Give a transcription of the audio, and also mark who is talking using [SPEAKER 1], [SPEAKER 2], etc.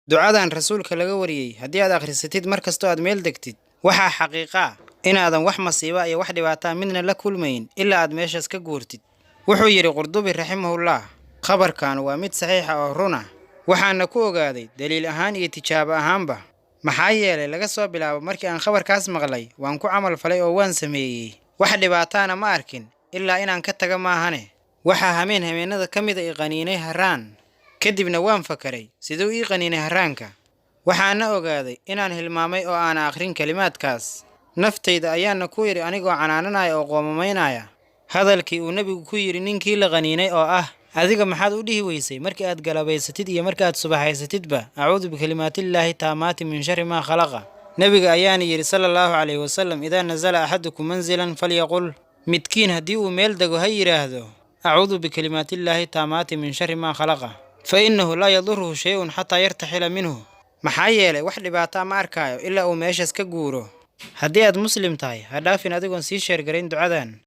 [SPEAKER 1] Ducadan Rasuulka laga wariyey haddii aad akhrisatid mar kastoo aad meel degtid, waxaa xaqiiqa ah inaadan wax masiiba iyo wax dhibaataa midna la kulmayn ilaa aad meeshaas ka guurtid. Wuxuu yidhi Qurdubi raximahullah: "Khabarkan waa mid saxiixa oo run ah, waxaana ku ogaaday daliil ahaan iyo tijaabo ahaanba. Maxaa yeelay, laga soo bilaabo markii aan khabarkaas maqlay, waan ku camal falay oo waan sameeyey. Wax dhibaataana ma arkin ilaa inaan ka taga maahane. Waxaa hameen habeennada ka mida i qaniinay harraan. Kadibna waan fakaray siduu ii qaniinay harraanka. Waxaana ogaaday inaan hilmaamay oo aana akhrin kelimaadkaas. Naftayda ayaana ku yidhi anigoo canaananaya oo qoomamaynaya hadalkii uu Nebigu ku yidhi ninkii la qaniinay oo ah: 'Adiga maxaad u dhihi weysay markii aad galabaysatid iyo marka aad subaxaysatidba: Acuudu bikalimaatillaahi taamaati min shari maa khalaqa?' Nebiga ayaana yidhi sala Allahu calayhi wasalam: Idaa nasala axadukum manzilan falyaqul, midkiin haddii uu meel dego ha yidhaahdo: Acuudu bikalimaatillaahi taamaati min shari maa khalaqa, fa innahu laa yaduruhu shay-un xataa yartaxila minhu. Maxaa yeelay, wax dhibaataa ma arkaayo ilaa uu meeshaas ka guuro.' Haddii aad Muslim tahay, ha dhaafin adigoon sii share garayn ducadan."